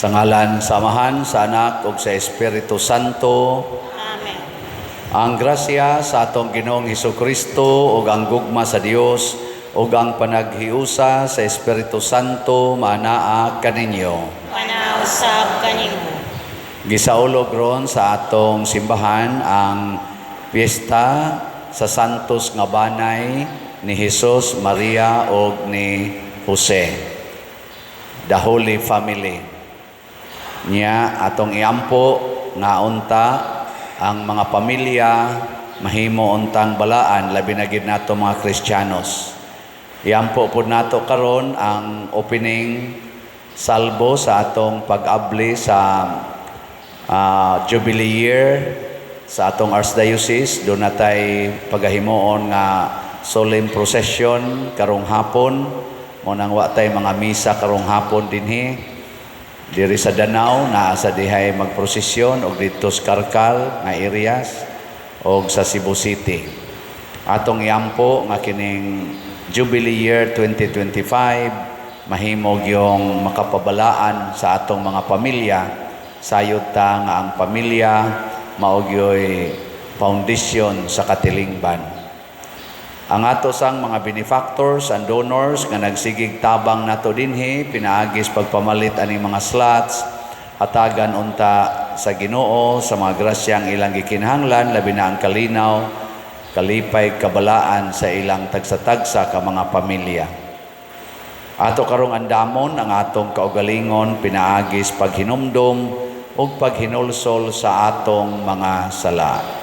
Sa ngalan sa Amahan, sa Anak ug sa Espiritu Santo. Amen. Ang grasya sa atong Ginoong Hesukristo ug ang gugma sa Dios ug ang panaghiusa sa Espiritu Santo maanaa kaninyo. Panausab kanimo. Gisaulog ron sa atong simbahan ang piyesta sa Santos nga Banay ni Jesus, Maria ug ni Jose. The Holy Family. Nya atong iampo nga unta ang mga pamilya mahimo untang balaan, labi na gid nato mga Kristiyanos. Iampo pud nato karon ang opening salvo sa atong pag-abli sa Jubilee Year sa atong Archdiocese. Doon natay pagahimuon nga solemn procession karong hapon. Mo nang wa tay mga misa karong hapon dinhi. Diri sa Danao naa sa dihay magprosesyon og didto sa Karkal nga areas og sa Cebu City. Atong iampo nga kining Jubilee Year 2025 mahimog yung makapabalaan sa atong mga pamilya. Sayod ta nga ang pamilya mao gyoy foundation sa katilingban. Ang ato sang mga benefactors and donors nga nagsigig tabang nato dinhi pinaagis pagpamalit aning mga slots, hatagan unta sa Ginoo sa mga grasyang ilang gikinahanglan, labi na ang kalinaw, kalipay, kabalaan sa ilang tagsa-tagsa ka mga pamilya. Ato karong andamon ang atong kaugalingon pinaagis paghinumdom ug paghinulsol sa atong mga sala.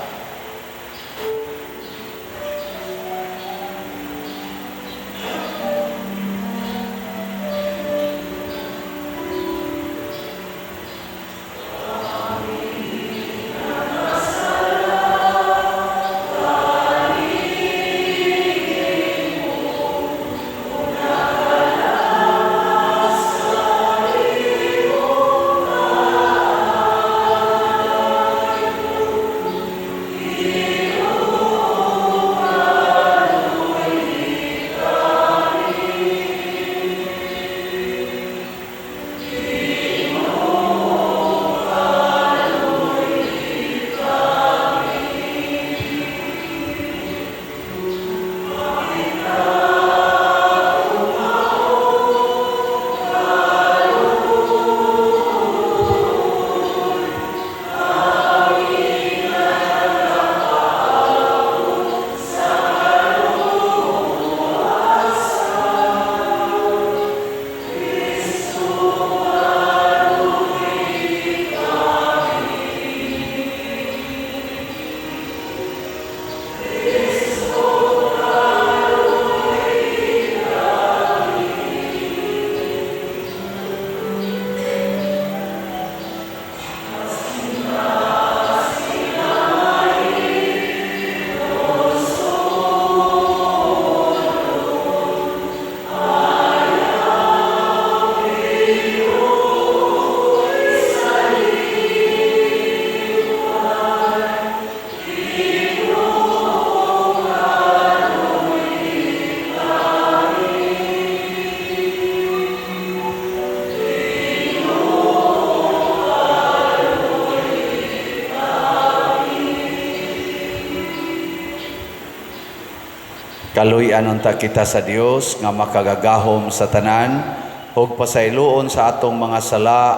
Kaluy-an unta kita sa Dios nga makagagahom sa tanan ug pasayloon sa atong mga sala,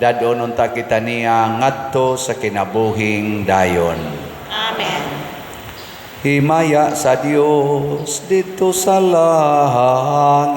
dad-on unta kita niya ngadto sa kinabuhing dayon. Amen. Himaya sa Dios didto sa langit.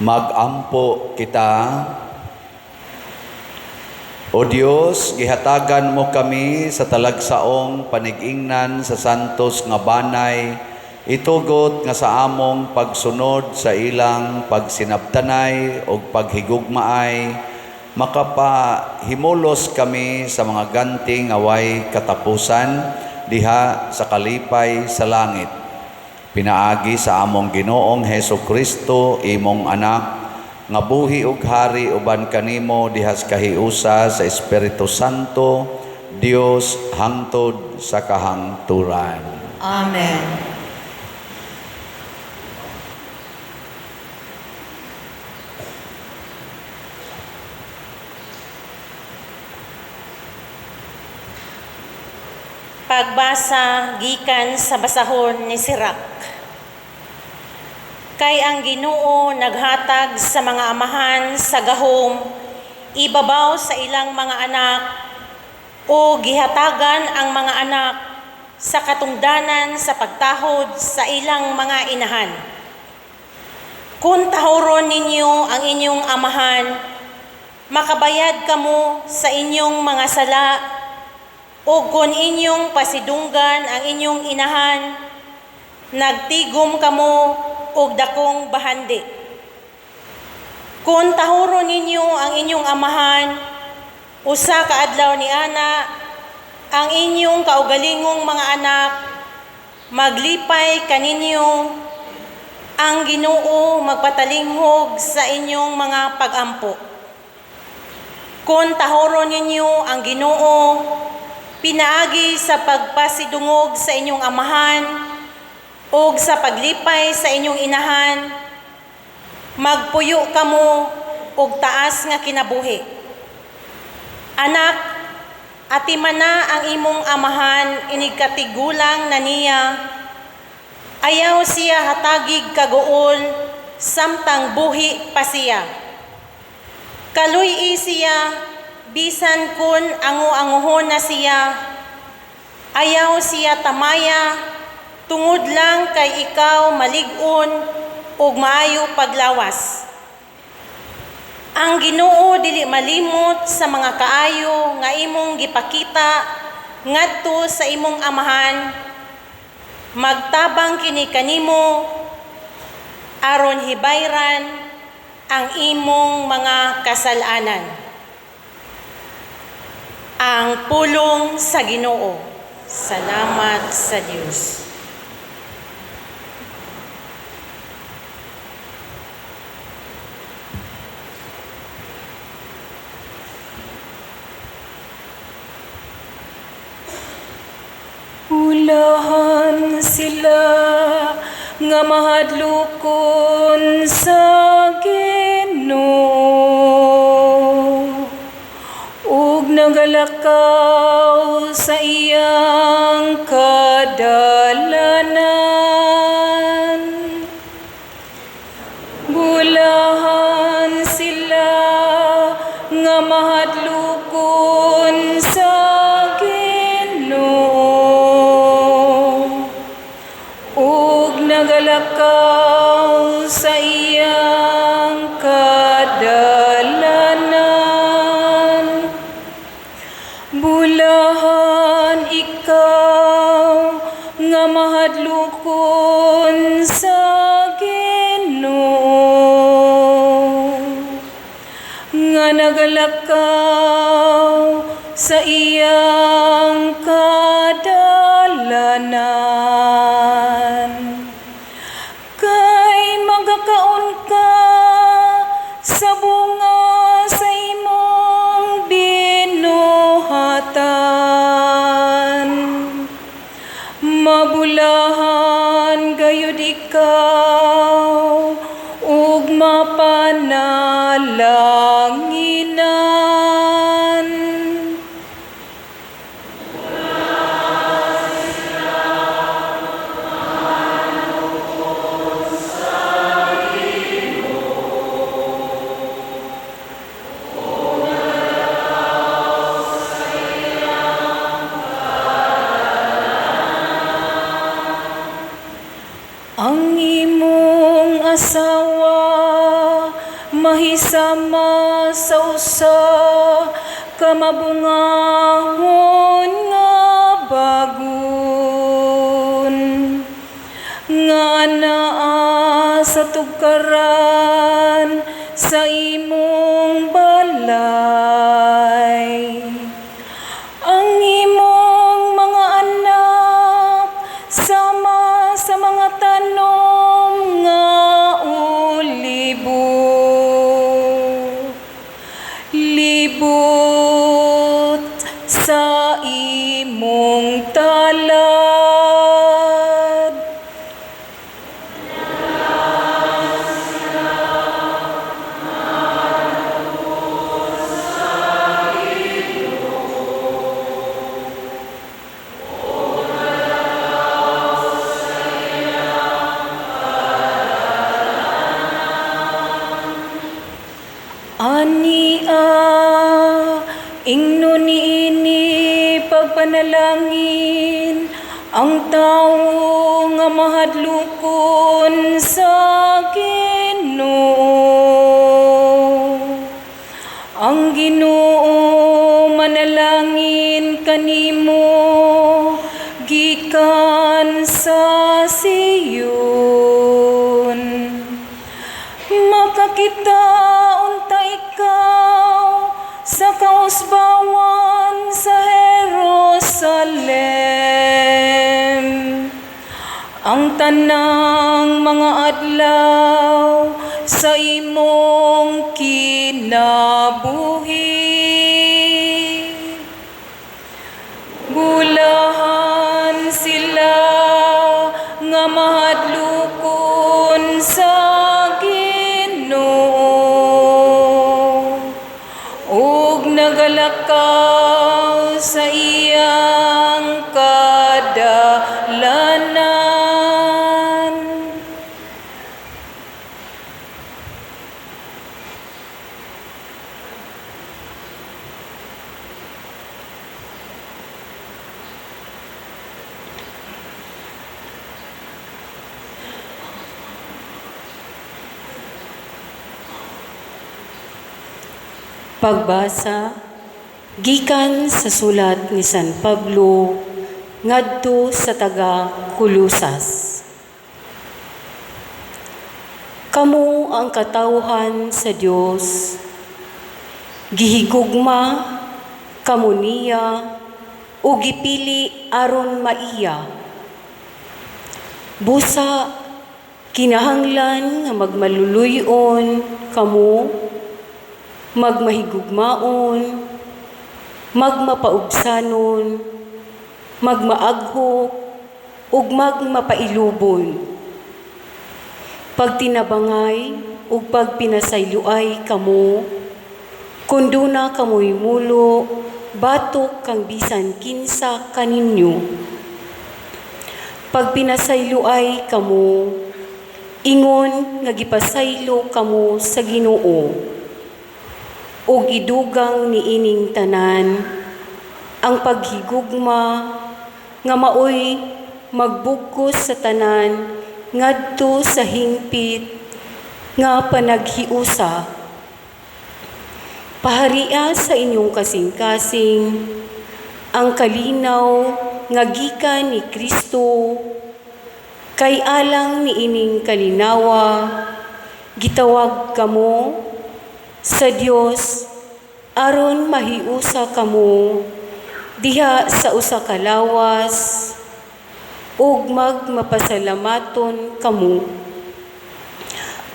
Magampo kita. O Dios, gihatagan mo kami sa talagsaong panigingnan sa santos nga banay, itugot nga sa among pagsunod sa ilang pagsinabtanay ug paghigugmaay, makapahimulos kami sa mga ganti nga way katapusan diha sa kalipay sa langit. Pinaagi sa among Ginoong Heso Kristo, imong anak, nga buhi ug hari uban kanimo diha sa kahiusa sa Espiritu Santo, Dios hangtod sa kahangturan. Amen. Pagbasa gikan sa basahon ni Sirach. Kay ang Ginoo naghatag sa mga amahan sa gahom ibabaw sa ilang mga anak, o gihatagan ang mga anak sa katungdanan sa pagtahod sa ilang mga inahan. Kung tahuron ninyo ang inyong amahan, makabayad kamo sa inyong mga sala, o kung inyong pasidunggan ang inyong inahan, nagtigom kamo og dakong bahandi. Kung tahuron ninyo ang inyong amahan, usa ka adlaw ni ana, ang inyong kaugalingong mga anak, maglipay kaninyo, ang Ginoo magpatalinghog sa inyong mga pagampo. Kung tahuron ninyo ang Ginoo, pinaagi sa pagpasidungog sa inyong amahan ug sa paglipay sa inyong inahan, magpuyo kamo og taas nga kinabuhi. Anak, atimana ang imong amahan inig katigulang na niya, ayaw siya hatagig kaguol samtang buhi pa siya. Kaluy-i siya bisan kun angu-anguhon na siya, ayaw siya tamaya tungod lang kay ikaw malig-on ug maayo paglawas. Ang Ginoo dili malimot sa mga kaayo nga imong gipakita ngadto sa imong amahan. Magtabang kini kanimo aron hibayran ang imong mga kasalanan. Ang pulong sa Ginoo. Salamat sa Dios. Ulahan sila nga mahadlokon sa Ginoo ug nagalakaw sa iyang kadalanan. Bulahan sila nga mahadlokon sa Ginoo ug nagalakaw sa iyang kadalanan. Bulahan ikaw nga mahadlokon sa Ginoo nga nagalakaw sa iyang kadalanan. Kay magakaon ka sa bunga sa imong binuhatan. Mabulahan gayud ikaw ug mapanalanginan. Mahisama sa usa ka mabungahon nga bagon nga naa sa tugkaran sa imong balay. Ang imong mga anak sama sa mga tanom nga olibo, libot sa imong talad. Ania, ingno niini pagpanalangin ang tawo nga mahadlokon sa Ginoo. Ang Ginoo manalangin kanimo gikan sa Sion. Makakita unta ikaw sa kausbawan sa Jerusalem. Ang tanang mga adlaw sa imong kinabuhi. Bulahan sila nga mahadlokon sa Ginoo ug nagalakaw sa iyang kadalanan. Pagbasa gikan sa sulat ni San Pablo ngadto sa taga Colosas. Kamo ang katawhan sa Dios. Gihigugma kamo niya ug gipili aron maiya. Busa kinahanglan nga magmaluluy-on kamo, magmahigugmaon, magmapaubsanon, magmaaghok, ug magmapailubon. Pagtinabangay ug pagpinasayloay kamo, kun duna kamoy mulo, batok kang bisan kinsa kaninyo. Pagpinasayloay kamo, ingon nga gipasaylo kamo sa Ginoo, ug idugang niining tanan ang paghigugma nga maoy magbugkos sa tanan ngadto sa hingpit nga panaghiusa. Paharia sa inyong kasing-kasing ang kalinaw nga gikan ni Kristo, kay alang niining kalinawa gitawag kamo sa Dios aron mahiusa kamo diha sa usa ka lawas ug magmapasalamaton kamo.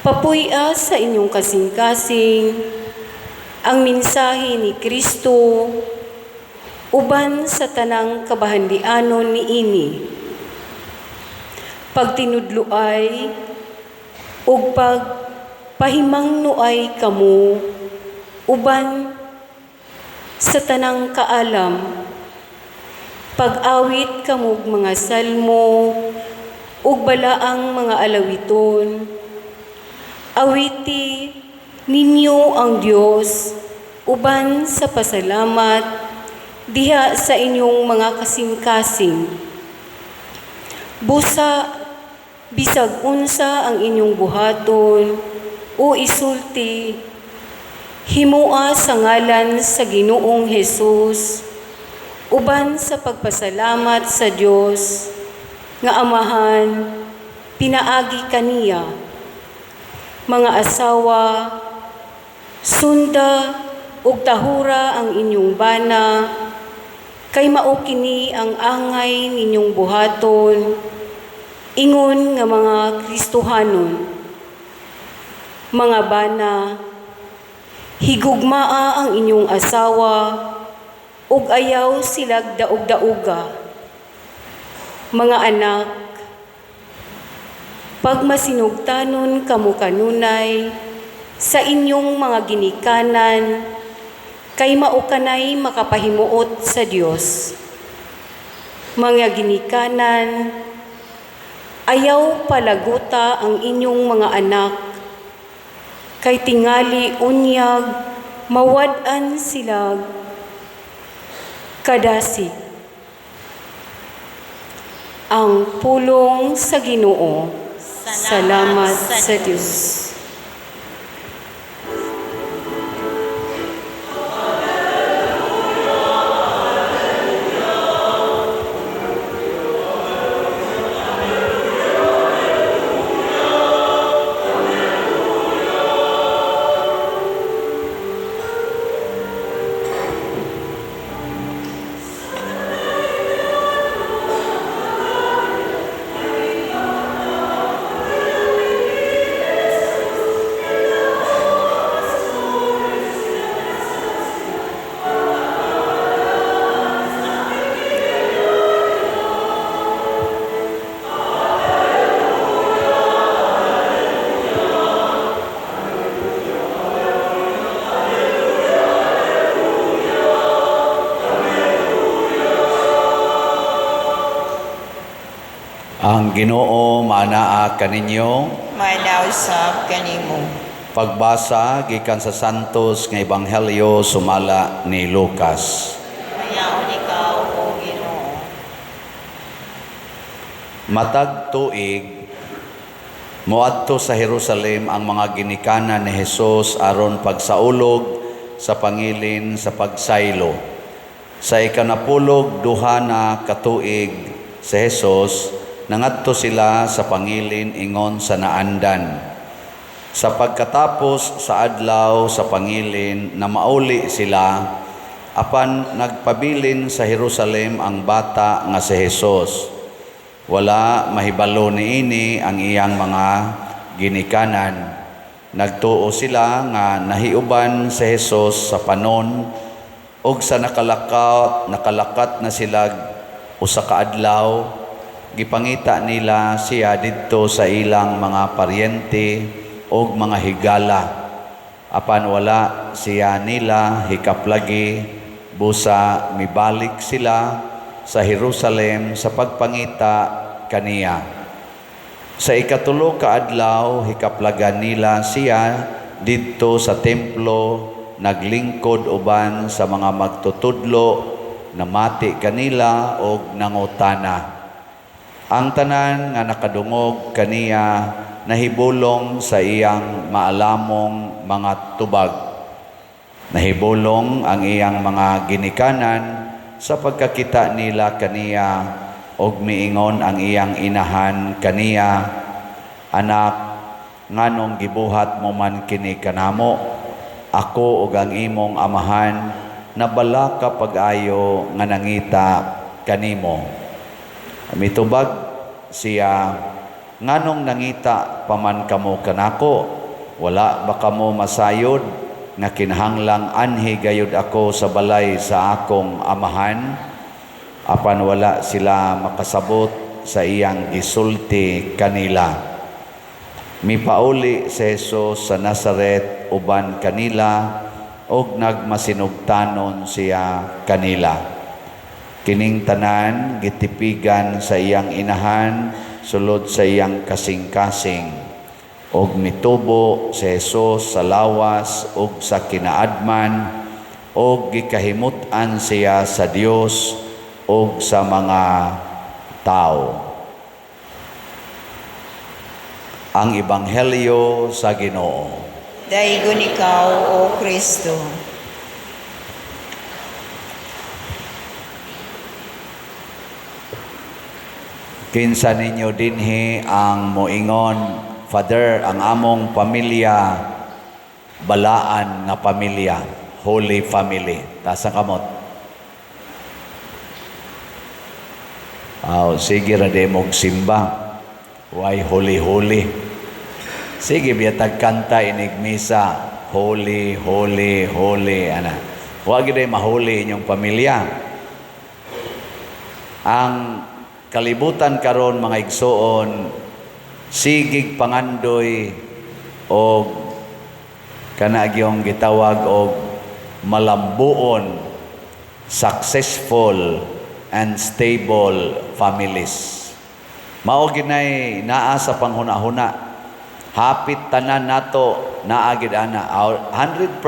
Papuy-a sa inyong kasing-kasing ang mensahe ni Kristo uban sa tanang kabahandianon niini. Pagtinudloay ug pagpahimangnoay kamo uban sa tanang kaalam. Pag-awit kamog mga salmo ug balaang mga alawiton. Awiti ninyo ang Dios uban sa pasalamat diha sa inyong mga kasing-kasing. Busa bisag unsa ang inyong buhaton o isulti, Himua sa ngalan sa Ginoong Hesus uban sa pagpasalamat sa Dios nga Amahan pinaagi kaniya. Mga asawa, sunda ug tahura ang inyong bana, kay mao kini ang angay ninyong buhaton ingon nga mga Kristohanon. Mga bana, higugmaa ang inyong asawa ug ayaw silag daog-daoga. Mga anak, pagmasinugtanon kamo kanunay sa inyong mga ginikanan, kay mao kanay makapahimuot sa Dios. Mga ginikanan, ayaw palaguta ang inyong mga anak, kay tingali unyag mawad-an sila kadasig. Ang pulong sa Ginoo. Salamat sa Dios. Ang Ginoo maanaa kaninyo. Maanaa usab kanimo. Pagbasa gikan sa Santos nga Ebanghelyo sumala ni Lucas. Mayaon ikaw, o Ginoo. Matag tuig moadto sa Jerusalem ang mga ginikanan ni Hesus aron pagsaulog sa pangilin sa pagsaylo. Sa ikanapulog duha na katuig si Hesus, nangadto sila sa pangilin ingon sa naandan. Sa pagkatapos sa adlaw sa pangilin na mauli sila, apan nagpabilin sa Jerusalem ang bata nga si Hesus. Wala mahibalo niini ang iyang mga ginikanan. Nagtuo sila nga nahiuban si Hesus sa panon ug sa nakalakat na sila usa ka adlaw, gipangita nila siya didto sa ilang mga paryente ug mga higala. Apan wala siya nila hikaplagi, busa mibalik sila sa Jerusalem sa pagpangita kaniya. Sa ikatulo ka adlaw hikaplagan nila siya didto sa templo, naglingkod uban sa mga magtutudlo, namati kanila og nangutana. Ang tanan nga nakadungog kaniya nahibulong sa iyang maalamong mga tubag. Nahibulong ang iyang mga ginikanan sa pagkakita nila kaniya og miingon ang iyang inahan kaniya, "Anak, nganong gibuhat mo man kini kanamo? Ako ug ang imong amahan nabalaka pag-ayo nga nangita kanimo." Mitubag siya, "Nganong nangita paman kamo kanako? Wala ba kamo masayod nga kinahanglang anhi gayud ako sa balay sa akong amahan?" Apan wala sila makasabot sa iyang gisulti kanila. Mipauli si Jesus sa Nazaret uban kanila ug nagmasinugtanon siya kanila. Kining tanan gitipigan sa iyang inahan sulod sa iyang kasing-kasing. Og mitubo si Jesus sa lawas ug sa kinaadman, og gikahimut-an siya sa Dios ug sa mga tao. Ang Ebanghelyo sa Ginoo. Daigon ikaw, O Kristo. Kinsa ninyo dinhi ang moingon, "Father, ang among pamilya balaan nga pamilya, holy family"? Taas ang kamot. Aw, sige ra di mog simba. Why holy holy? Sige biyatag kanta inig misa, holy holy holy ana. Wa gid ay mahuli inyong pamilya. Ang kalibutan karon, mga igsoon, sigig pangandoy og kana gyung gitawag og malambuon, successful and stable families. Mao ginay naa sa panghuna-huna. Hapit tanan nato naa gid ana 100%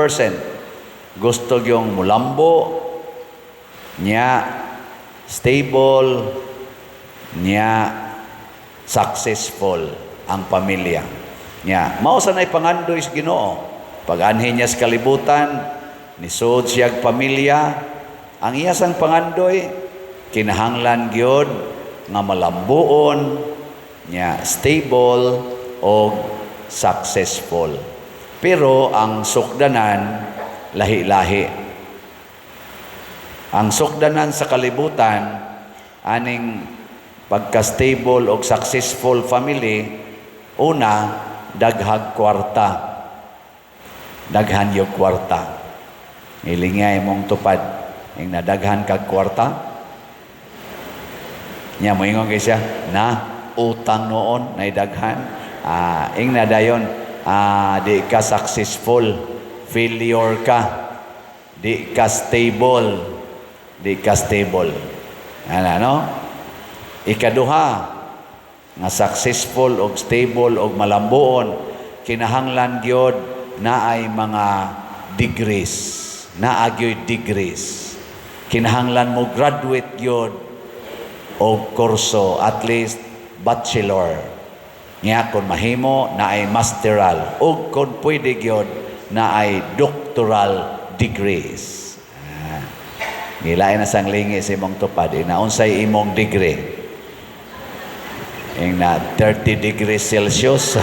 gusto gyung mulambo nya, stable nya, successful ang pamilya nya. Mao sa nay pangandoy sa Ginoo pag-anhi niya sa kalibutan, nisud siyag pamilya. Ang iya sang pangandoy, kinahanglan gyud nga malambuon nya, stable og successful. Pero ang sukdanan lahi-lahi. Ang sukdanan sa kalibutan aning pagka-stable og successful family, una, daghag kwarta. Daghan yung kwarta. Ilingay mong tupad. Yung nadaghan kag kwarta. Nya moingon kay siya, na utang noon nay daghan. Ing na dayon, di ka successful, failure ka. Di ka stable. Di ka stable. Ana, no? Ikaduha nga successful og stable og malambuon, kinahanglan gyud naay mga degrees, naa gyoy degrees. Kinahanglan mo graduate gyud og kurso, at least bachelor nya, kung mahimo naay masteral, ug kung pwede gyud naay doctoral degrees. Ngilain na sang lingi sa imong tupad, ina unsay imong degree? Ing na 30 degrees Celsius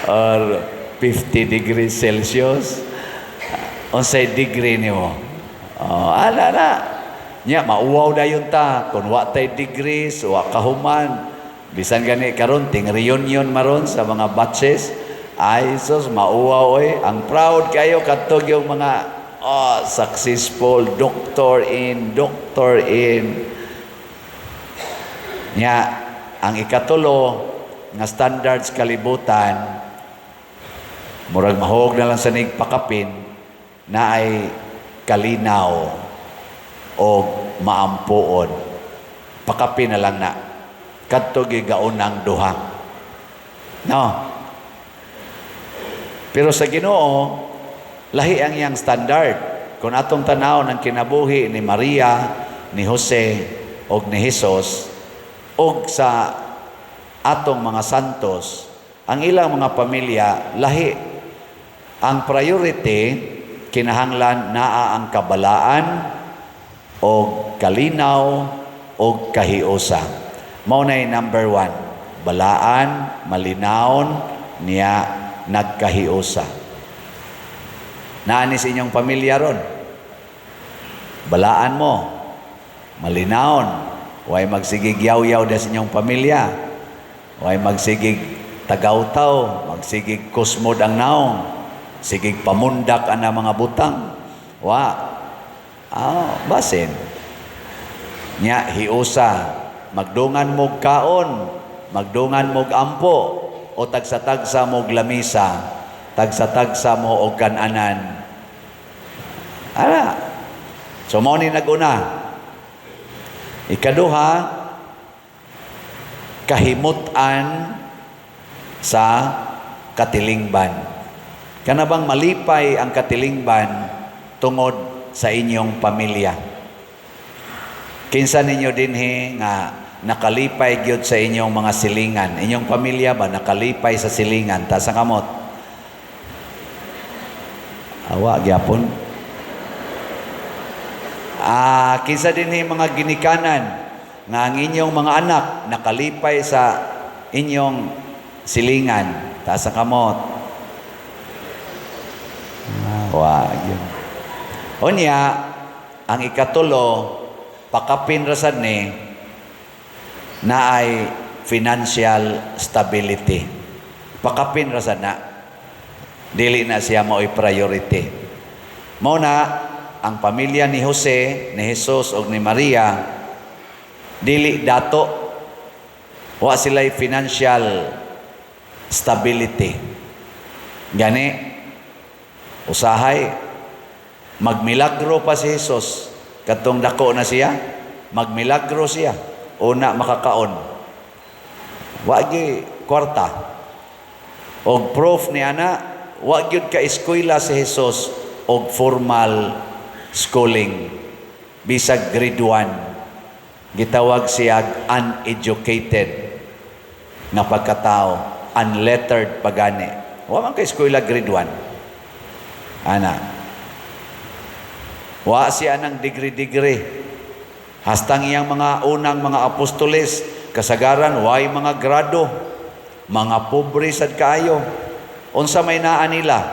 or 50 degrees Celsius? Unsay degree nimo? Oh, ala na nya, mauwaw dayon ta kung wa tay degrees, wa kahuman. Bisan gani karon ting reunion maron sa mga batches, ay sus, mauwaw oy. Ang proud kayo kadto yung mga, oh, successful, doctor in, doctor in. Nya, ang ikatulo nga standards kalibutan, murag mahog na lang sa nigpakapin, na ay kalinaw o maampuon. Pakapin na lang na. Kadto gigaunang duha. No. Pero sa Ginoo, lahi ang iyang standard. Kung atong tanaw ng kinabuhi ni Maria, ni Jose, og ni Jesus, og sa atong mga santos, ang ilang mga pamilya lahi. Ang priority, kinahanglan naa ang kabalaan og kalinaw og kahiusa. Mao nay number 1, balaan, malinawon niya, nagkahiusa. Naa ni sa inyong pamilya ron. Balaan mo, malinawon, way magsigig yaw-yaw da sa inyong pamilya. Way magsigig tagaw-taw, magsigig kusmod ang naong, sigig pamundak ang mga butang. Wa. Basin. Nya hiusa, magdungan mog kaon, magdungan mog ampo, o tagsa-tagsa mog lamisa, tagsa-tagsa mo og kananan. Ara. So mao ni naguna. Ikaduha, kahimutan sa katilingban. Kana bang malipay ang katilingban tungod sa inyong pamilya? Kinsa ninyo dinhi nga nakalipay gyud sa inyong mga silingan? Inyong pamilya ba nakalipay sa silingan? Taas ang kamot. Awa gyapon. Ah, kinsa dinhi mga ginikanan nga ang inyong mga anak nakalipay sa inyong silingan? Taas ang kamot. Ah, wa gyud. Unya, ang ikatulo, pakapin ra sad ni naay financial stability. Pakapin ra sad na. Dili na siya mao'y priority. Mao na ang pamilya ni Jose, ni Jesus ug ni Maria dili dato, wa sila'y financial stability. Gani usahay magmilagro pa si Jesus katong dako na siya, magmilagro siya una makakaon. Wa gyud kwarta. Og proof ni ana, wa gyud ka eskwela si Jesus og formal schooling, bisag grade 1. Gitawag siya uneducated nga pagkatao, unlettered pagani. Wa man ka eskwela grade 1 ana. Wa siya ng degree-degree. Hastang iyang mga unang mga apostoles, kasagaran way mga grado, mga pobre sad kaayo. Unsa may naa nila?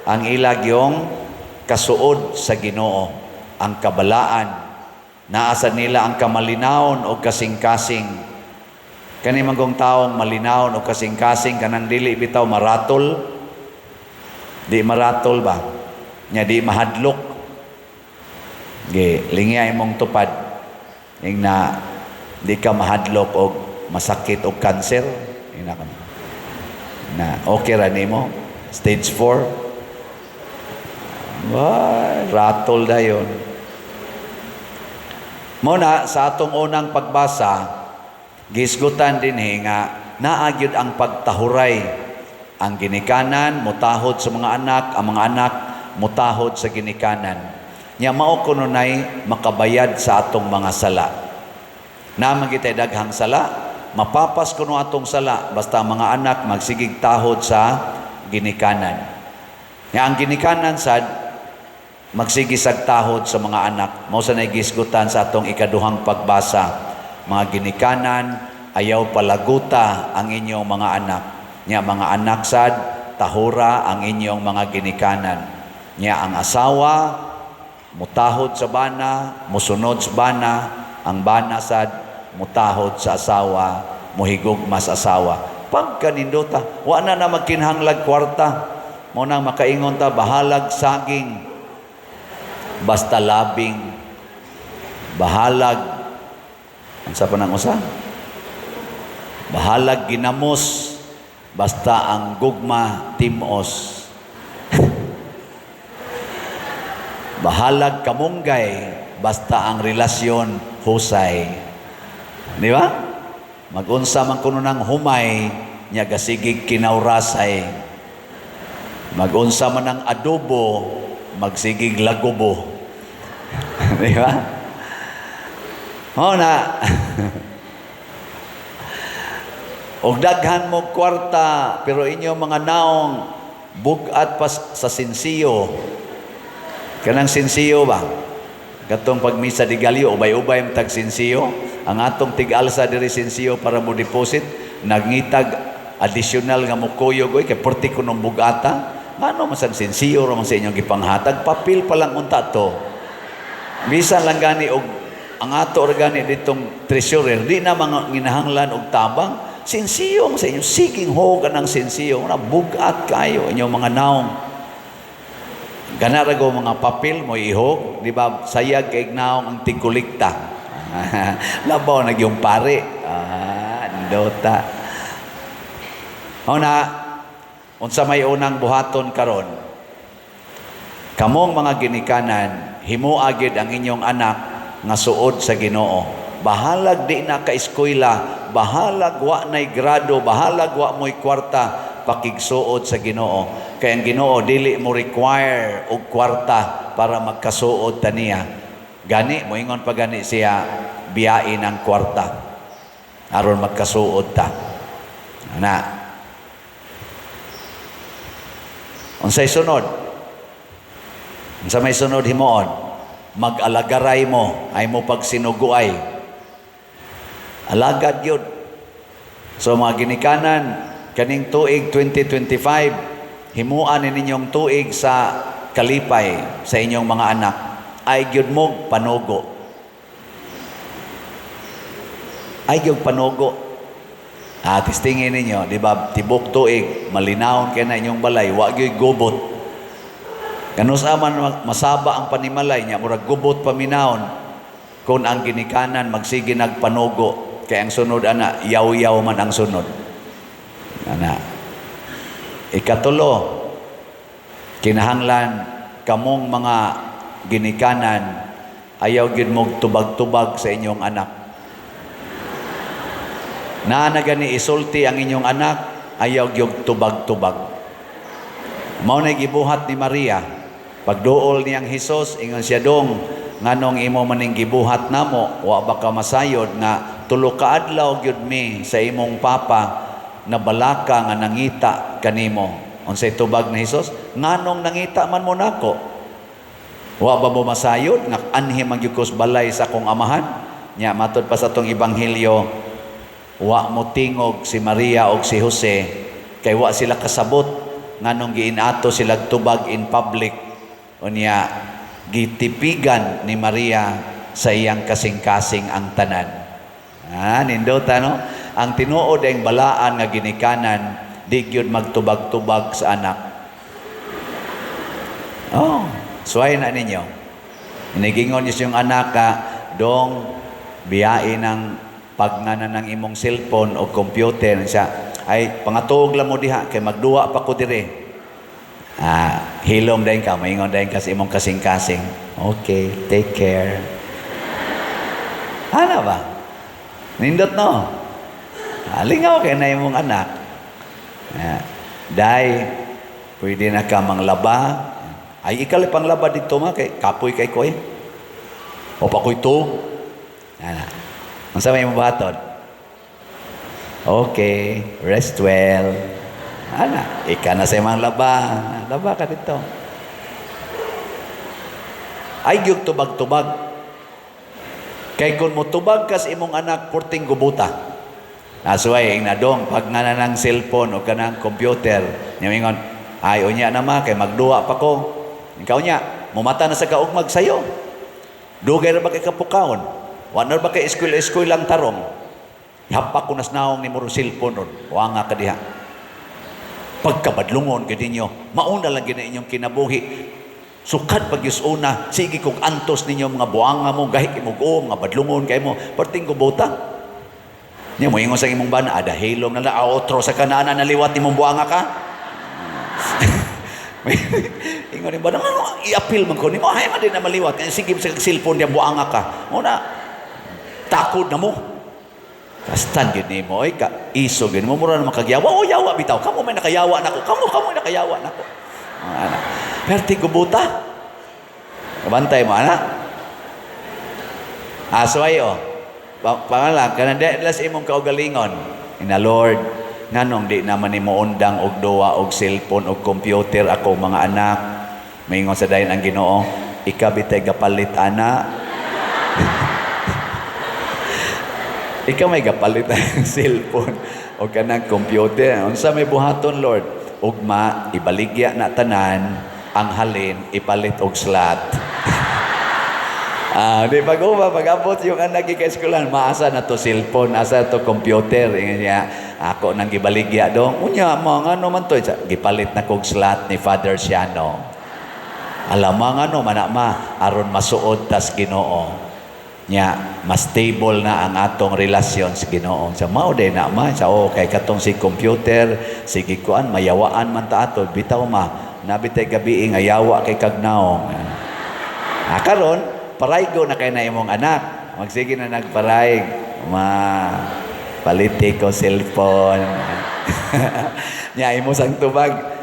Ang ila gyong kasuod sa Ginoo, ang kabalaan. Naa sad nila ang kamalinawon o kasing-kasing. Kani manggong taong malinawon o kasing-kasing, kanang dili bitaw maratol. Di maratol ba? Nya di mahadlok. Ge, lingya imong tupad. Ing na di ka mahadlok og masakit og kanser. Ina ka. Na okay ra nimo? Stage 4. Wah, ratol dayon. Mao na sa atong unang pagbasa, gisgutan dinhi nga naa gyud ang pagtahuray. Ang ginikanan mutahod sa mga anak, ang mga anak mutahod sa ginikanan. Nya mao kuno nay makabayad sa atong mga sala. Naa man kitay daghang sala, mapapas kuno atong sala basta ang mga anak magsigig tahod sa ginikanan. Nya ang ginikanan sad magsige sag tahod sa mga anak. Mao sa nay gisgutan sa atong ikaduhang pagbasa. Mga ginikanan, ayaw palaguta ang inyong mga anak. Nya mga anak sad, tahura ang inyong mga ginikanan. Nya ang asawa mutahod sa bana, musunod sa bana, ang bana sad mutahod sa asawa, muhigugma sa asawa. Pagkanindota, wa na na magkinahanglag kwarta. Mao nang makaingon ta, bahalag saging, basta labing, bahalag, unsa pa nang usa? Bahalag ginamos, basta ang gugma timos. Bahalag kamunggay, basta ang relasyon husay. Di ba? Magunsa man kuno ng humay, nya gasigig kinawrasay. Magunsa man ang adobo, magsigig lagubo. Di ba? Mao na. Og daghan mo kwarta, pero inyo mga naong bugat pa sa sinsiyo. Kanang sinsiyo ba? Katong pagmisa di Galyo, ubay-ubay ang tag sinsiyo. Ang atong tig-alsa diri sinsiyo para mo deposit, nagngitag additional nga mukuyog, oy, kay perti kunong bugata. Ngano man sad sinsiyo ra man sa inyong gipanghatag, papel pa lang unta to. Bisan lang gani og ang ato ra gani ditong treasurer, di na mga ginahanglan og tabang. Sinsiyo man sa inyo, siging hogan ang sinsiyo, na bugat kayo inyong mga naong. Gana ra go mga papel mo ihog, di ba? Sayag kay naong ang tigkulikta. Labaw na gyung pare. Ah, ndota. Mao na, unsa may unang buhaton karon? Kamong mga ginikanan, himoa gyud ang inyong anak nga suod sa Ginoo. Bahalag di na ka-eskwela, bahalag wa nay grado, bahalag wa mo'y kwarta, pakigsuod sa Ginoo. Kay ang Ginoo dili mo require og kwarta para magkasuod ta niya. Gani moingon pa gani siya, biyain ang kwarta aron magkasuod ta. Ana. Unsay sunod? Unsa may sunod himuon? Mag-alagaray mo, ay mo pagsinuguay. Alagad yun. So mga ginikanan, kaning tuig 2025, himuan ni ninyong tuig sa kalipay sa inyong mga anak. Ay gyud mo panugo. Ay gyud panugo. Ah, testingin ninyo, di ba? Tibok tuig, malinawon kay na inyong balay, wa gyud gubot. Kanus man masaba ang panimalay niya, murag gubot paminawon kung ang ginikanan magsige nagpanugo, kay ang sunod ana, yaw-yaw man ang sunod. Ana. Ikatulo, kinahanglan kamong mga ginikanan ayaw gyud mog tubag-tubag sa inyong anak. Naa na gani isulti ang inyong anak, ayaw gyud tubag-tubag. Mao na gibuhat ni Maria. Pagduol niyang Hesus, ingon siya, "Dong, nganong imo maning gibuhat namo? Wa ba ka masayod nga tulo ka adlaw gyud mi sa imong papa na balaka nga nangita kanimo?" Unsay tubag ni Hesus? "Nganong nangita man mo nako? Wa ba mo masayod nga anhi man gyud ko's balay sa akong amahan?" Nya matod pa sa atong ebanghelyo, wa mo tingog si Maria og si Jose kay wa sila kasabot nganong giinato sila tubag in public. Unya gitipigan ni Maria sa iyang kasing-kasing ang tanan. Ah, nindota no? Ang tinuod ang balaan nga ginikanan di gyud magtubag-tubag sa anak. Oh, suway na ninyo. Inigingon niyo yung anak ka, "Dong, biyain ang pagngana ng imong cellphone o computer." Siya, "Ay, pangatuog lang mo diha, kay magduwa pa ko dire." Ah, hilom din ka, maingon din ka sa imong kasing-kasing. "Okay, take care." Ano ba? Nindot no? Lingaw kay na imong anak. Ah, "Day, pwede na ka manglaba." "Ay, ikaw pang laba dito ma, kay kapoy kay koy. O pa ko'y tuog." Ana. Unsa may imong buhaton? "Okay, rest well." Ana, ika na sa imong laba. Laba ka dito. Ay, gyud tubag-tubag. Kay kung motubag ka sa imong anak, porting gubuta. Asuay, ing nadong, pag nga na ng cellphone o kanang computer, niya mingon, "Ay, unya na ma, kay magduwa pa ko." Ikaw niya, mumata na sa kaugmag sayo. Dugay ra ba kay kapukawon? Wa na ba kay eskwela-eskwela lang tarong? Hapak ko nas naong ni muro cellphone ron. Wa nga ka diha. Pagkabadlungon gid ninyo, mauna lang gid na inyong kinabuhi. Sukad pag una, sige kog antos ninyo mga buanga mo, gahi kay mo mga badlungon kay mo, perting gubuta. Nya mo ingon sa imong bana, ada hilom na lang, ah, otro sa kanana naliwat nimong buanga ka. Ingon ni bana, ano, i-appeal man ko nimo, ay man din na maliwat, kaya sige sa cellphone diya buanga ka. Mo na, takod na mo. Kastan gid nimo oy ka iso gid mo, mura na makagyawa. O yawa bitaw, kamo may nakayawa nako. Kamo kamo may nakayawa nako. Ana. Perti gubuta. Bantay mo ana. Aso ay oh. Pangalan kanang di las imong kaugalingon. Ina Lord, nganong di naman nimo undang og duwa og cellphone og computer ako mga anak? Maingon sa dayon ang Ginoo, ikaw bitay gapalit ana. Ikaw may gapalit ang cellphone o kanang computer. Unsa may buhaton, Lord? Ugma, ibaligya na tanan, ang halin, ipalit og slot. Ah, di pag uma, pag-abot yung anak kay eskwelahan, maasa na to cellphone, asa to computer. Ingon niya, ako nang gibaligya dong. Unya, mga ano man to? Gipalit na kog slot ni Father Siano. Alam mo ano, mana ma, aron masuod tas Ginoo. Nya, mas stable na ang atong relasyon sa Ginoo. Sa mao day na ma, sa oh, kay katong si computer, sige kuan, mayawaan man ta ato, bitaw ma, nabitay gabi nga yawa kay kagnaong. Ah, karon, paraygo na kay na imong anak. Magsige na nagparayg. Ma, paliti ko cellphone. Nya imo sang tubag.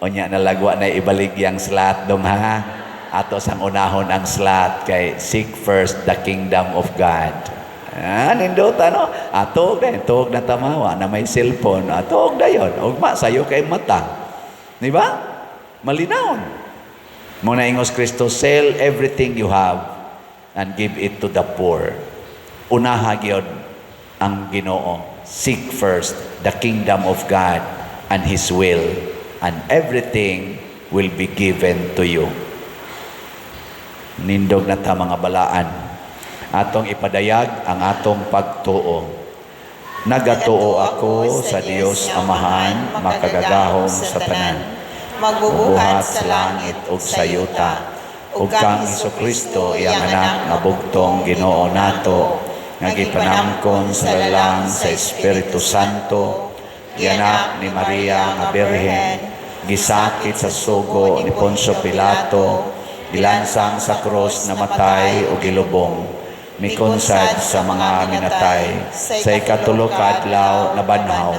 Unya nalagwa na ibalik yang slot dong ha. Ato sang unahon ang slot kay seek first the kingdom of God. Ah, nindot ano? Ah, tuog na, tuog na tamawa na may cellphone. Ah, tuog na yon. Ugma, sayo kay mata. Di ba? Malinawon. Mao na ingos Kristo, "Sell everything you have and give it to the poor." Unaha gyud ang Ginoo. Seek first the kingdom of God and His will, and everything will be given to you. Nindog na ta, mga balaan. Atong ipadayag ang atong pagtuo. Nagatuo ako sa Dios Amahan, makagagahom sa tanan, magbubuhat sa langit ug sa yuta, ug kang Kristo, iyang anak nga bugtong Ginoo nato, nga gipanangkon sa lalang sa Espiritu Santo, gianak ni Maria nga Birhen, gisakit sa sugo ni Poncio Pilato, gilansang sa krus, namatay ug gilubong, mikonsad sa mga minatay, sa ikatulo ka adlaw nabanhaw,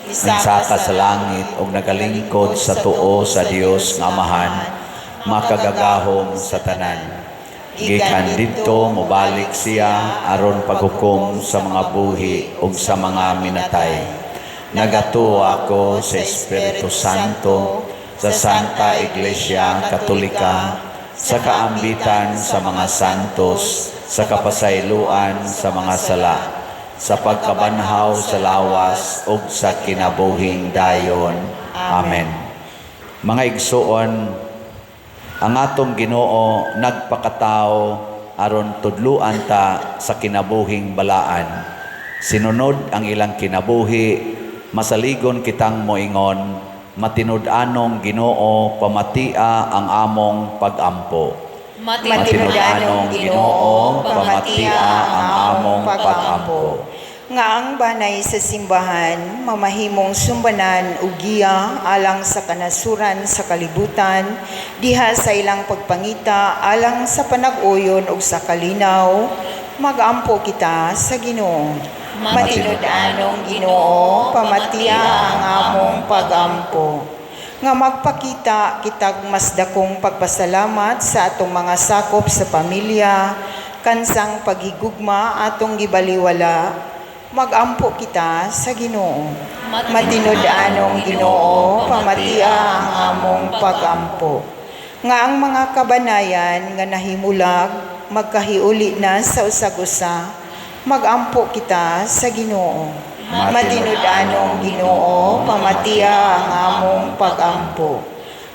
minsaka sa langit ug nagalingkod sa tuo sa Dios nga Amahan, makagagahom sa tanan. Gikan didto mobalik siya aron paghukom sa mga buhi ug sa mga minatay. Nagatuo ako sa Espiritu Santo, sa Santa Iglesia Katolika, sa kaambitan sa mga santos, sa kapasayloan sa mga sala, sa pagkabanhaw sa lawas ug sa kinabuhing dayon. Amen. Mga igsuon, ang atong Ginoo nagpakatao aron tudluan ta sa kinabuhing balaan. Sinunod ang ilang kinabuhi, masaligon kitang moingon, "Matinud-anong Ginoo, pamatia ang among pagampo." Matinud-anong Ginoo, pamatia ang among pagampo. Nga ang banay sa simbahan mamahimong sumbanan ug giya alang sa kanasuran sa kalibutan diha sa ilang pagpangita alang sa panag-uyon ug sa kalinaw, magampo kita sa Ginoo. Matinud-anong Ginoo, pamatia ang among pagampo. Nga magpakita kitag mas dakong pagpasalamat sa atong mga sakop sa pamilya kansang paghigugma atong gibaliwala, magampo kita sa Ginoo. Matinud-anong Ginoo, pamatia ang among pagampo. Nga ang mga kabanayan nga nahimulag magkahiuli na sa usag-usa, magampo kita sa Ginoo. Matinud-anong Ginoo, pamatia ang among pagampo.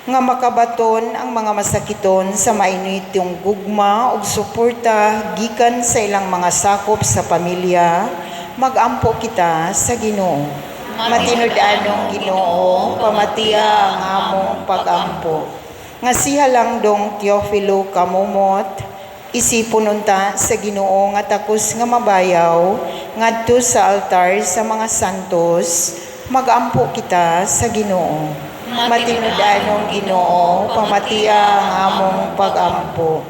Nga makabaton ang mga masakiton sa mainitong gugma ug suporta gikan sa ilang mga sakop sa pamilya, magampo kita sa Ginoo. Matinud-anong Ginoo, pamatia ang among pagampo. Nga si Halangdong Teofilo Camomot, isipon unta sa Ginoo nga takos nga mabayaw ngadto sa altar sa mga santos, magampo kita sa Ginoo. Matinud-anong Ginoo, pamatia ang among pagampo.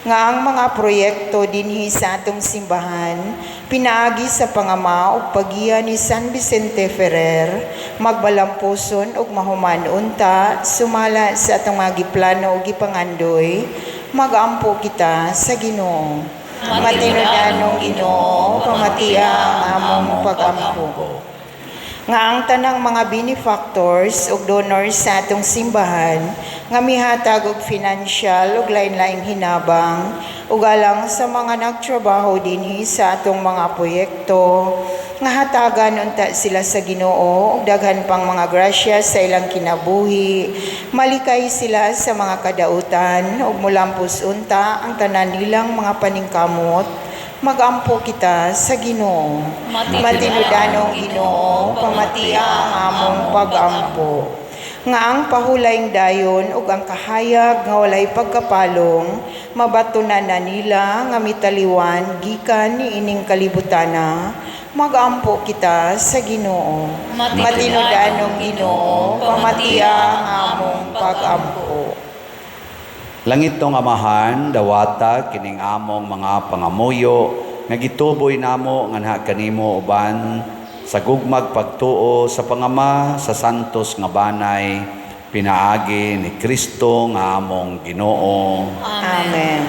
Nga ang mga proyekto dinhi sa atong simbahan pinaagi sa pangama ug paggiya ni San Vicente Ferrer magbalampuson ug mahuman unta sumala sa atong mga giplano ug gipangandoy, magampo kita sa Ginoo. Matinud-anong Ginoo, pamatia ang among pagampo. Nga ang tanang mga benefactors ug donors sa atong simbahan nga mihatag og financial ug lain-laing hinabang ug alang sa mga nagtrabaho dinhi sa atong mga proyekto, nga hatagan unta sila sa Ginoo og daghan pang mga grasya sa ilang kinabuhi, malikay sila sa mga kadautan ug mulampos unta ang tanan nilang mga paningkamot, magampo kita sa Ginoo. Matinud-anong Ginoo, pamatia ang among pagampo. Nga ang pahulayng dayon ug ang kahayag nga walay pagkapalong mabatunan na nila nga mitaliwan gikan niining kalibutana, magampo kita sa Ginoo. Matinud-anong Ginoo, pamatia ang among pagampo. Langitnong Amahan, dawata kining among mga pangamuyo nga gituboy namo nganha kanimo uban sa gugmag pagtuo sa pangama sa santos nga banay, pinaagi ni Kristo nga among Ginoo. Amen.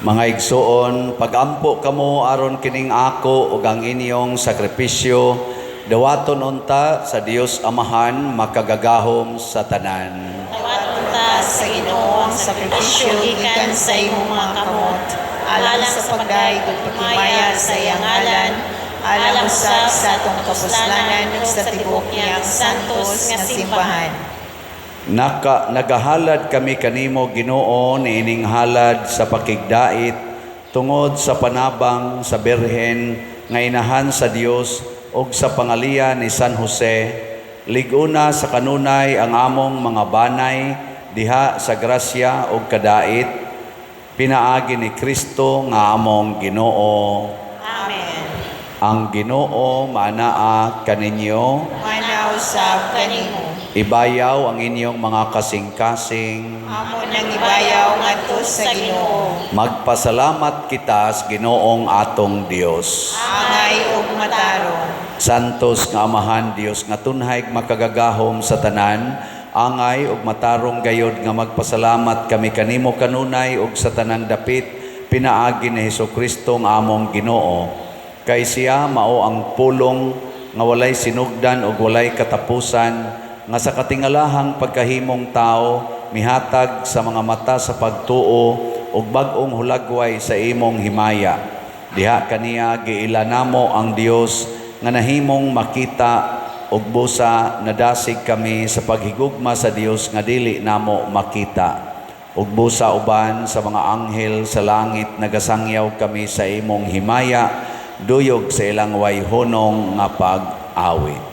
Mga igsoon, pagampo kamo aron kining ako ug ang inyong sakripisyo dawaton unta sa Dios Amahan makagagahom sa tanan. Dawaton ta Sa Ginoo ang sakripisyo gikan sa imong mga kamot, alang sa pagdayeg ug paghimaya sa iyang ngalan, alang usab sa atong kapuslanan ug sa tibuok niyang santos nga simbahan. Nagahalad kami kanimo, Ginoo, niining halad sa pakigdait tungod sa panabang sa Birhen nga inahan sa Dios ug sa pangaliya ni San Jose. Lig-una sa kanunay ang among mga banay diha sa grasya ug kadait pinaagi ni Kristo nga among Ginoo. Amen. Ang Ginoo maanaa kaninyo. Mana usab kanimo. Ibayaw ang inyong mga kasing-kasing. Amo nang ibayaw ngadto sa Ginoo. Magpasalamat kita sa Ginoong atong Dios. Angay ug matarong. Santos nga Amahan Dios nga tunhay makagagahom sa tanan, angay ug matarong gayod nga magpasalamat kami kanimo kanunay ug sa tanang dapit pinaagi ni Hesukristo nga among Ginoo. Kay siya mao ang pulong nga walay sinugdan ug walay katapusan, nga sa katingalahang pagkahimong tao mihatag sa mga mata sa pagtuo ug bag-ong hulagway sa imong himaya. Diha kaniya giila namo ang Dios nga nahimong makita ug busa nadasig kami sa paghigugma sa Dios nga dili namo makita. Ug busa uban sa mga anghel sa langit nagasangyaw kami sa imong himaya, duyog sa ilang wayhonong nga pag-awit.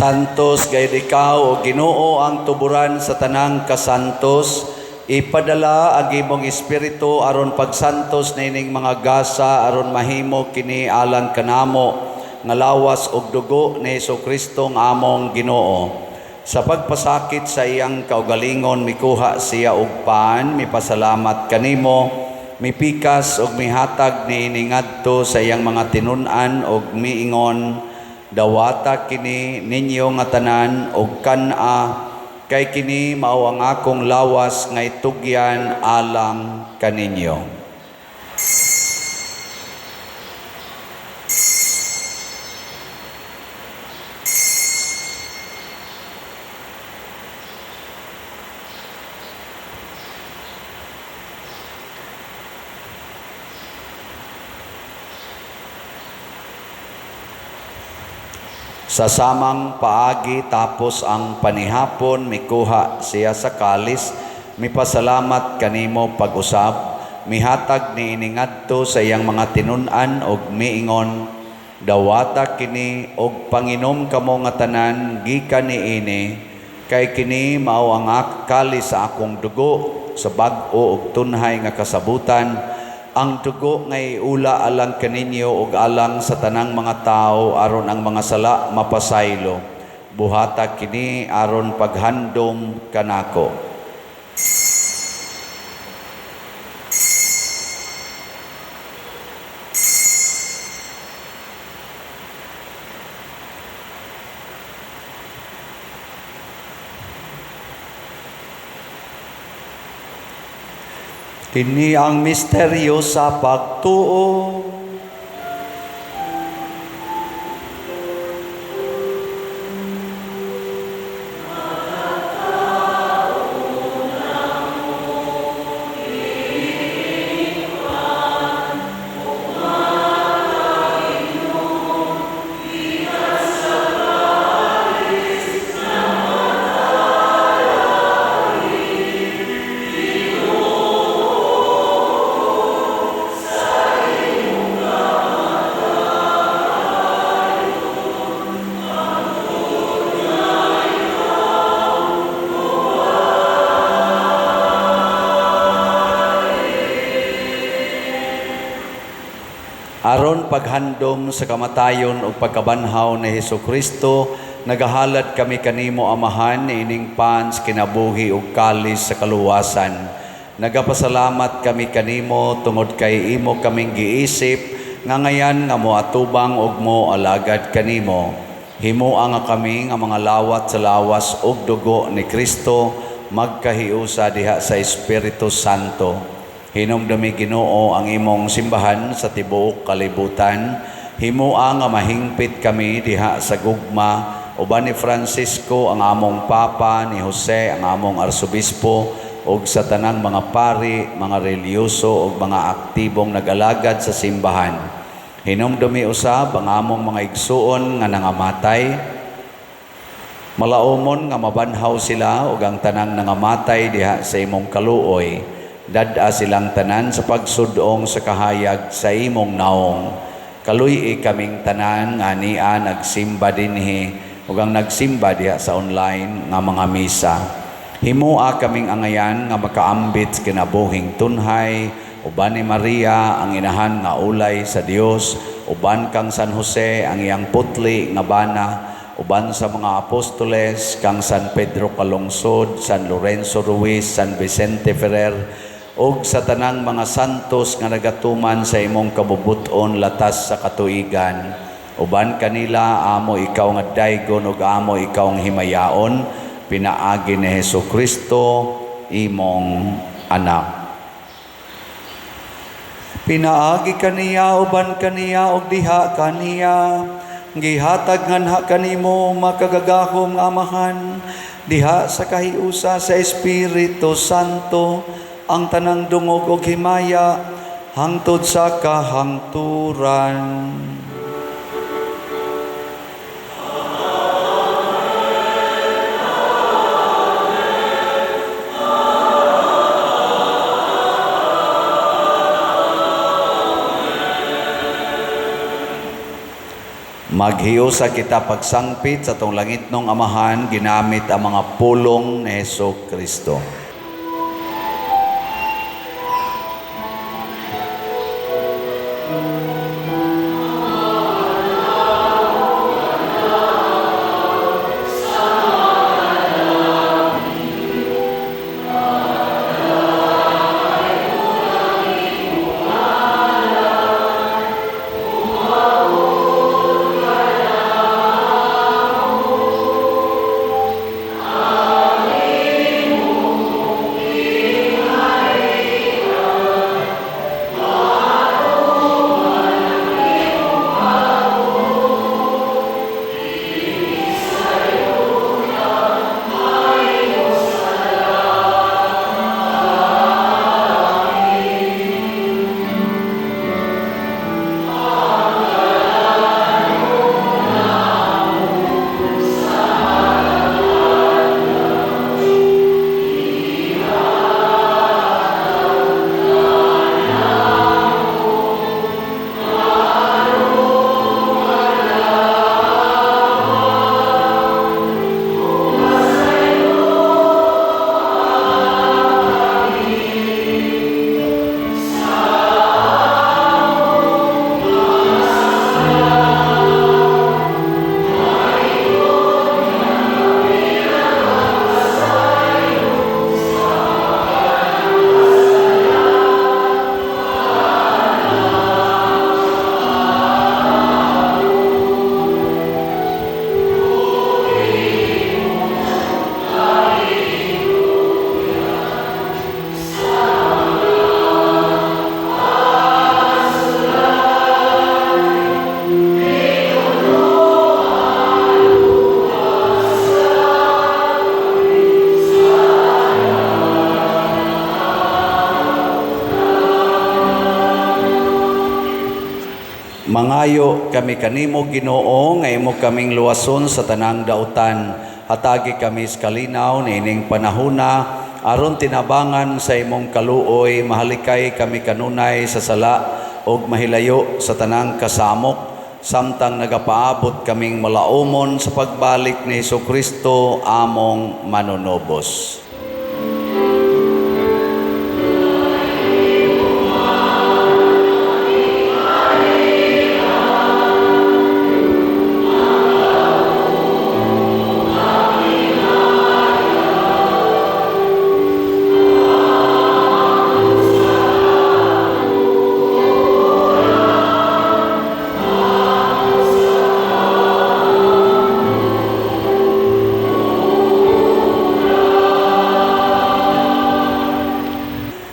Santos gayud ikaw, o Ginoo, ang tuburan sa tanang kasantos. Ipadala ang imong espiritu aron pagsantos niining mga gasa aron mahimo kini alang kanamo nga lawas ug dugo ni Hesukristo nga among Ginoo. Sa pagpasakit sa iyang kaugalingon mikuha siya og pan, mipasalamat kanimo, mipikas ug mihatag niini ngadto sa iyang mga tinun-an ug miingon, dawata kini ninyo nga tanan og kan-a, kay kini mao ang akong lawas nga itugyan alang kaninyo. Sa samang paagi tapos ang panihapon, mikuha siya sa kalis, mipasalamat kanimo pag-usab, mihatag niini ngadto sa iyang mga tinun-an og miingon, dawata kini og panginom kamo nga tanan gikan niini, Kay kini mao ang kalis sa akong dugo sa bag-o ug tunhay nga kasabutan, ang dugo nga iula alang kaninyo ug alang sa tanang mga tawo aron ang mga sala mapasaylo. Buhata kini aron paghandom kanako. Kini ang misteryo sa pagtuo. Aron paghandom sa kamatayon ug pagkabanhaw ni Hesukristo, nagahalad kami kanimo, Amahan, niining pans kinabuhi ug kalis sa kaluwasan. Nagapasalamat kami kanimo tungod kay imo kaming giisip nga ngayan nga moatubang ug moalagad kanimo. Himoa nga kami nga mga lawat sa lawas ug dugo ni Kristo magkahiusa diha sa Espiritu Santo. Hinumdumi, Ginoo, ang imong simbahan sa tibuok kalibutan. Himoa nga mahingpit kami diha sa gugma uban ni Francisco ang among Papa, ni Jose ang among Arsobispo, ug sa tanang mga pari, mga relihiyoso ug mga aktibong nagalagad sa simbahan. Hinumdumi usab ang among mga igsuon nga nangamatay. Malaumon nga mabanhaw sila ug ang tanang nangamatay diha sa imong kaluoy. Dad-a silang tanan sa pagsudong sa kahayag sa imong naong. Kaluy-i kaming tanan nga ania nagsimba dinhi ug ang nagsimba diha sa online nga mga misa. Himoa kaming angayan nga makaambit sa kinabuhing tunhay uban ni Maria ang inahan nga ulay sa Dios, uban kang San Jose ang iyang putli nga bana, uban sa mga apostoles kang San Pedro Calungsod, San Lorenzo Ruiz, San Vicente Ferrer, ug sa tanang mga santos nga nagatuman sa imong kabubut-on latas sa katuigan. Uban kanila amo ikaw nga daygon ug amo ikaw ang himayaon, pinaagi ni Hesukristo imong anak. Pinaagi kaniya, uban kaniya, ug diha kaniya, gihatag nganha kanimo makagagahom nga Amahan, diha sa kahiusa sa Espiritu Santo, ang tanang dungog ug himaya hangtod sa kahangturan. Maghiusa kita pagsangpit sa atong langitnong Amahan ginamit ang mga pulong ni Hesukristo. Mangayo kami kanimo, Ginoo, nga imo kaming luwason sa tanang dautan. Hatagi kami sa kalinaw niining panahona aron tinabangan sa imong kaluoy, mahalikay kami kanunay sa sala ug mahilayo sa tanang kasamok, samtang nagapaabot kaming malaumon sa pagbalik ni Hesukristo among manunubos.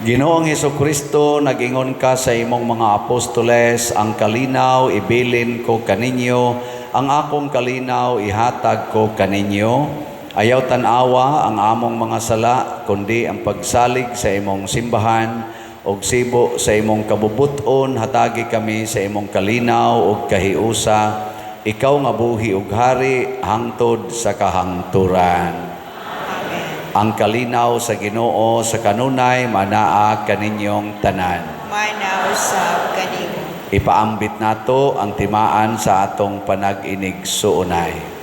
Ginoong Hesukristo, nag-ingon ka sa imong mga apostoles, ang kalinaw ibilin ko kaninyo, ang akong kalinaw ihatag ko kaninyo. Ayaw tan-awa ang among mga sala, kundi ang pagsalig sa imong simbahan ug sibo sa imong kabubut-on, hatagi kami sa imong kalinaw ug kahiusa. Ikaw nga buhi ug hari hangtod sa kahangturan. Ang kalinaw sa Ginoo sa kanunay manaa kaninyong tanan. Mana usab kanimo. Ipaambit nato ang timaan sa atong panag-inig-suunay.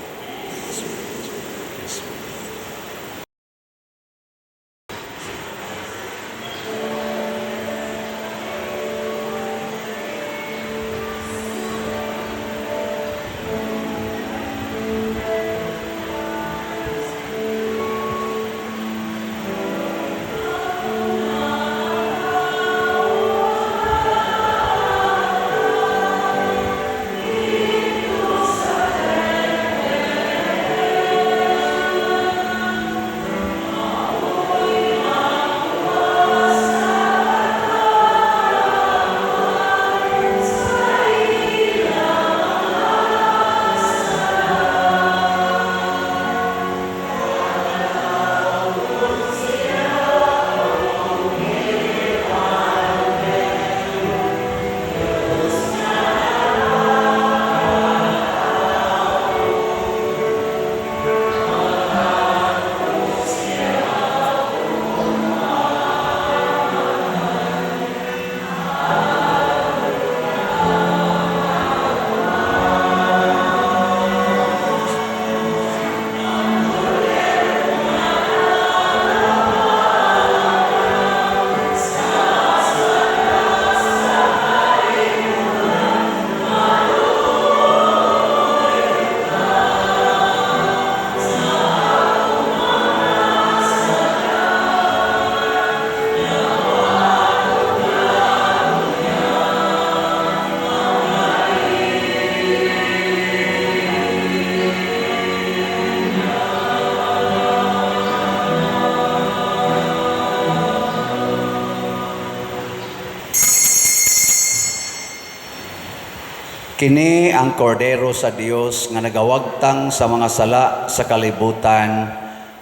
Kini ang kordero sa Dios nga nagawagtang sa mga sala sa kalibutan.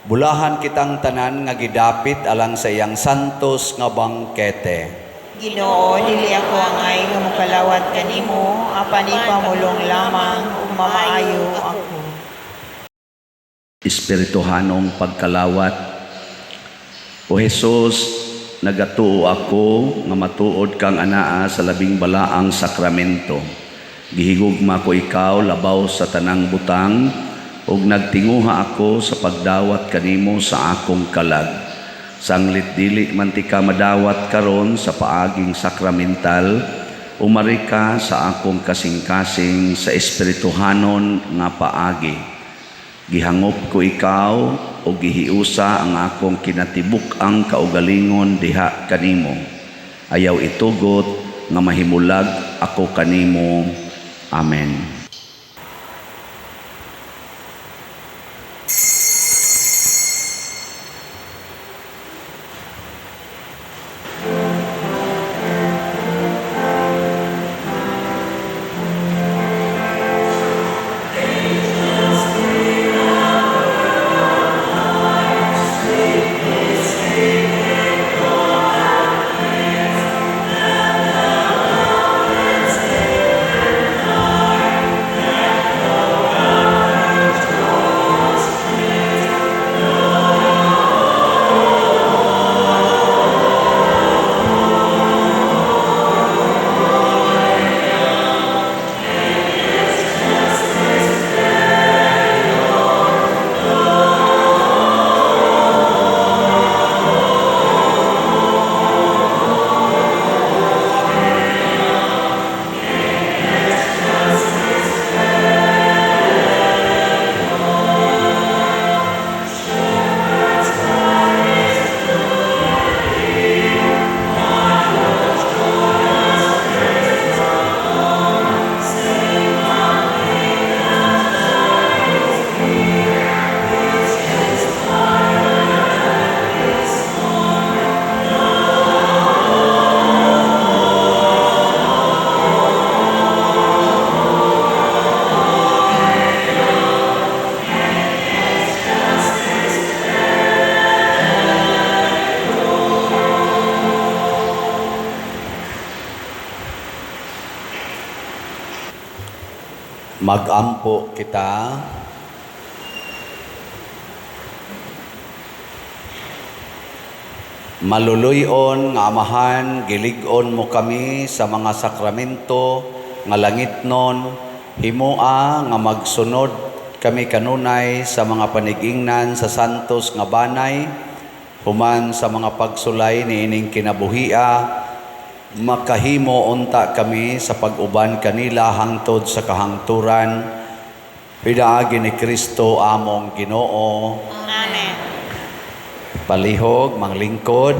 Bulahan kitang tanan nga gidapit alang sa iyang santos nga bangkete. Ginoo, dili ako angay nga mokalawat kanimo, apan ipamulong lamang ug mamaayo ako. Espirituhanong pagkalawat. O Jesus, nagatuo ako nga matuod kang anaa sa labing balaang sakramento. Gihigugma ko ikaw labaw sa tanang butang ug nagtinguha ako sa pagdawat kanimo sa akong kalag. Sanglit dili man ti ka madawat karon sa paaging sakramental, umari ka sa akong kasing-kasing sa espirituhanon nga paagi. Gihangop ko ikaw o gihiusa ang akong kinatibuk-ang kaugalingon diha kanimo. Ayaw itugot nga mahimulag ako kanimo. Amen. Magampo kita. Maluluyon nga Amahan, gilig-on mo kami sa mga sakramento nga langitnon, himoa nga magsunod kami kanunay sa mga panigingnan sa santos nga banay, human sa mga pagsulay niining kinabuhia, makahimo unta kami sa pag-uban kanila hangtod sa kahangturan. Pinaagi ni Kristo among Ginoo. Amen. Palihog, manglingkod.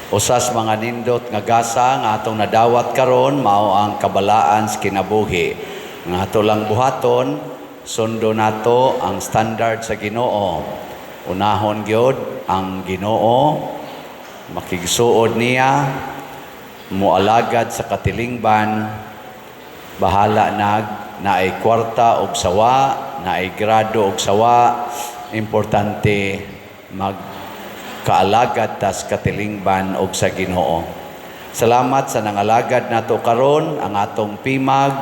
Usas mga nindot nga gasa nga atong nadawat karon mao ang kabalaan sa kinabuhi. Nga ato lang buhaton, sundo nato ang standard sa Ginoo. Unahon gyud ang Ginoo, makigsuod niya, mualagad sa katilingban, bahala nag naay kwarta og sawa, naay grado og sawa, importante magkaalagad tas katilingban og sa Ginoo. Salamat sa nangalagad nato karon, ang atong PIMAG,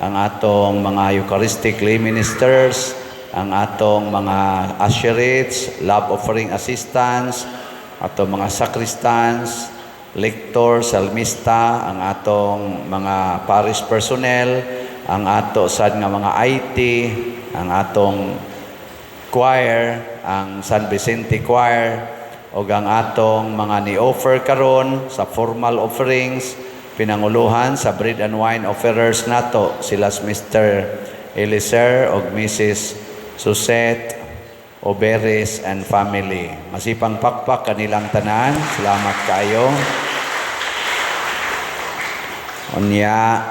ang atong mga Eucharistic lay ministers, ang atong mga usherates, love offering assistants, atong mga sacristans, lector, salmista, ang atong mga parish personnel, ang ato sad nga mga IT, ang atong choir, ang San Vicente Choir, ug ang atong mga ni-offer karon sa formal offerings, pinanguluhan sa bread and wine offerers nato, sila Mr. Eliser ug Mrs. Susette Oberes and family. Masipang pakpak kanilang tanan. Salamat kayo. Unya,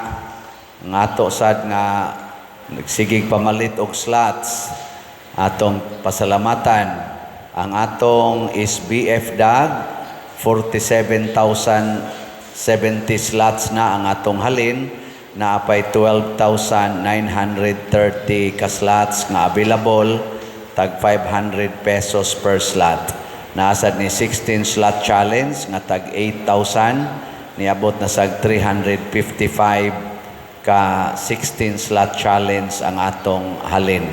ang ato sad nga nagsigig pamalit og slots, atong pasalamatan ang atong SBF DAG, 47,070 slots na ang atong halin, naapay 12,930 ka slots nga available, tag 500 pesos per slot. Naasad ni 16 slot challenge nga tag 8,000, niabot na sag 355 ka 16 slot challenge ang atong halin.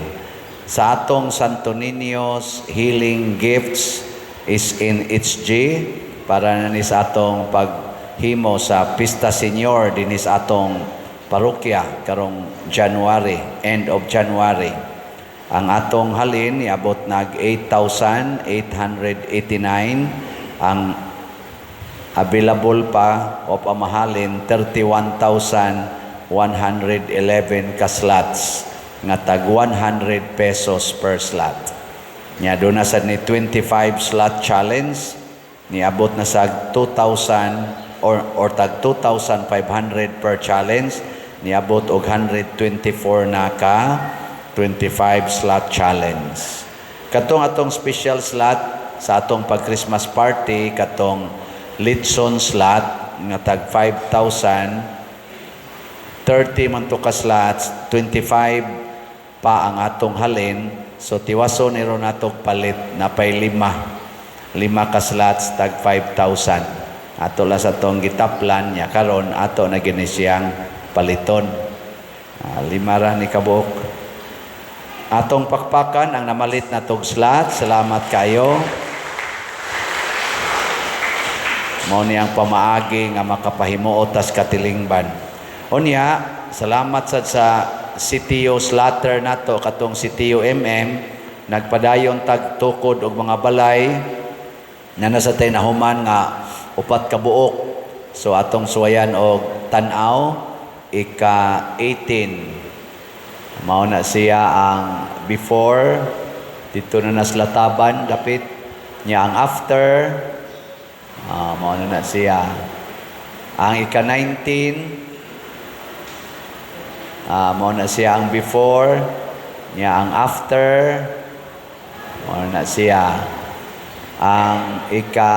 Sa atong Santo Niño's Healing Gifts is in HG para na ni sa atong paghimo sa Pista Senior dinhi sa atong parokya karong January, end of January. Ang atong halin niabot nag 8,889, ang available pa o pamahalin 31,111 ka slots nga tag 100 pesos per slot. Nya doon na sad ni 25 slot challenge, niabot na sa 2,000 or tag 2,500 per challenge, niabot og 124 na ka 25 slot challenge. Katong atong special slot sa atong pag-Christmas party, katong litson slot nga tag 5,000, 30 man to ka slots, 25 pa ang atong halin. So tiwaso ni ron atong palit napay lima ka slots tag 5,000. Ato la sa atong gitaplan nya karon ato na gini siyang paliton. 5 ra ni kabuok. Atong pakpakan ang namalit na tog slot. Salamat kayo. Mao ni ang pamaagi nga makapahimuot tas katilingban. Unya, salamat sad sa CTO slatter nato katong CTO MM nagpadayon tag tukod og mga balay na nasa tay nahuman nga 4 ka buok. So atong suwayan og tan-aw ika 18. Mao na siya ang before dito na naslataban dapit niya ang after. Mao na na siya ang ika 19. Mao na siya ang before niya ang after. Mao na siya ang ika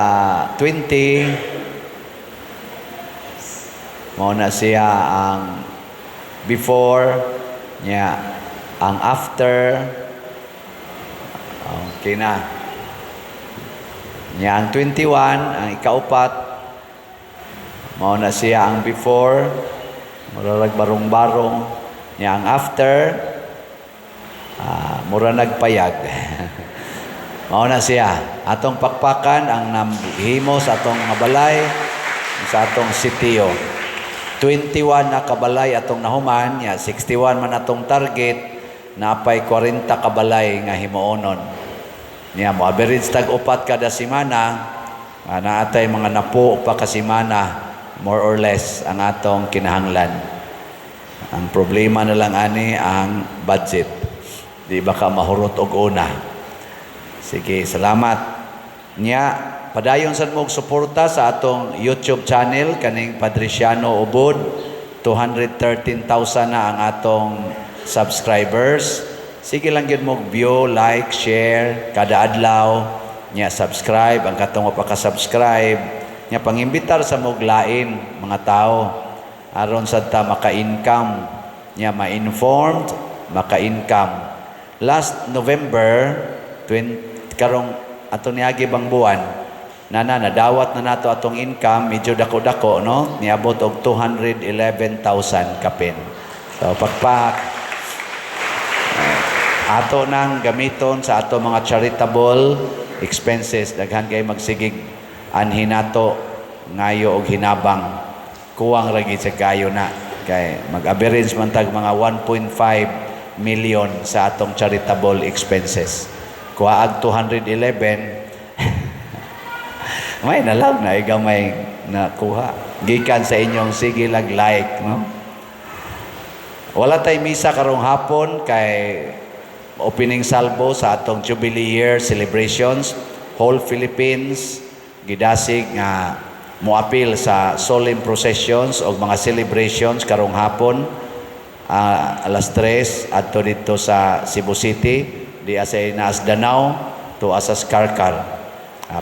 20. Mao na siya ang before niya ang after. Okay na. Niya ang 21, ang ikaupat. Mao na siya ang before, murag barong-barong, niya ang after, mura nagpayag. Mao na siya. Atong pakpakan ang namhimo sa atong mga balay, sa atong sitio. 21 na kabalay atong nahuman, ya 61 man atong target, napay 40 kabalay nga himuonon. Niya mo average tag upat kada semana, naatay mga napo pa ka semana, more or less ang atong kinahanglan. Ang problema na lang ani ang budget. Di ba ka mahurot og una? Sige, salamat. Nya, padayon sad mo og suporta sa atong YouTube channel kaning Padriciano Ubod. 213,000 na ang atong subscribers. Sige lang gyud mo og view, like, share kada adlaw. Nya, subscribe ang katong wa pa ka-subscribe. Nya, pangimbitar sa mog lain mga tao aron sad ta maka-income. Nya, ma-informed, maka-income. Last November 20, karong ato niagi bang buwan nana nadawat na nato atong income, medyo dako-dako, no, niabot og 211,000 kapin. So pakpak. Ato nang gamiton sa ato mga charitable expenses. Daghan kay magsigig anhi nato ngayo og hinabang. Kuwang ra gid sa kayo na kay mag-average man tag mga 1.5 million sa atong charitable expenses. Kuha 211, may na lang na gamay nakuha gikan sa inyong sige lag like, no. Wala tay misa karong hapon kay opening salvo sa atong Jubilee Year celebrations. Whole Philippines gidasig nga moapil sa solemn processions o mga celebrations karong hapon, alas 3 adto dito sa Cebu City, di sa Inaas Danao to asas Carcar.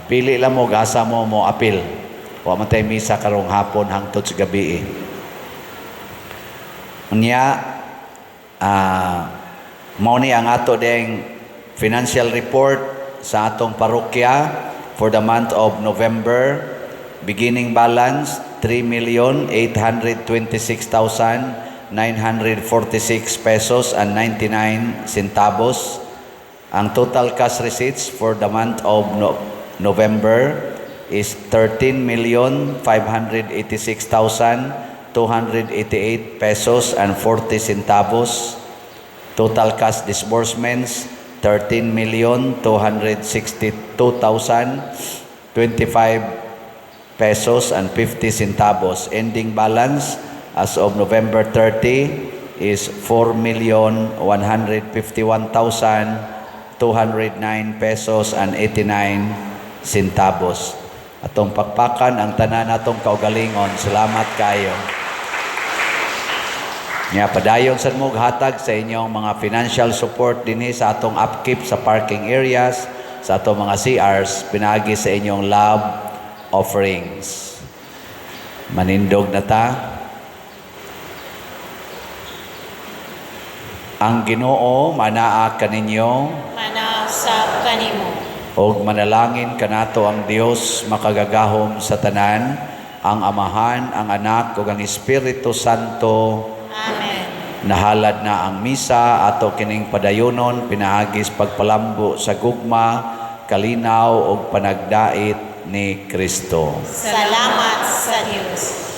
Pili lang mo asa mo mo apil. Wa man tay misa karong hapon hangtod sa gabi. Unya, mao ni ang ato ding financial report sa atong parokya for the month of November. Beginning balance, 3,826,946 pesos and 99 centavos. Ang total cash receipts for the month of November is 13,586,288 pesos and 40 centavos. Total cash disbursements, 13,262,025 pesos and 50 centavos. Ending balance as of November 30 is 4,151,209 pesos and 89 centavos. Atong pakpakan ang tanan natong kaugalingon. Salamat kayo. Nya, padayon sad mo hatag sa inyong mga financial support dinhi sa atong upkeep sa parking areas, sa atong mga CRs, pinaagi sa inyong love offerings. Manindog na ta. Ang Ginoo manaa kaninyo. Manausap kanimo. Og manalangin kanato ang Dios makagagahom sa tanan, ang Amahan, ang Anak ug ang Espiritu Santo. Amen. Nahalad na ang misa, ato kining padayonon pinaagis pagpalambo sa gugma, kalinaw ug panagdait ni Kristo. Salamat sa Dios.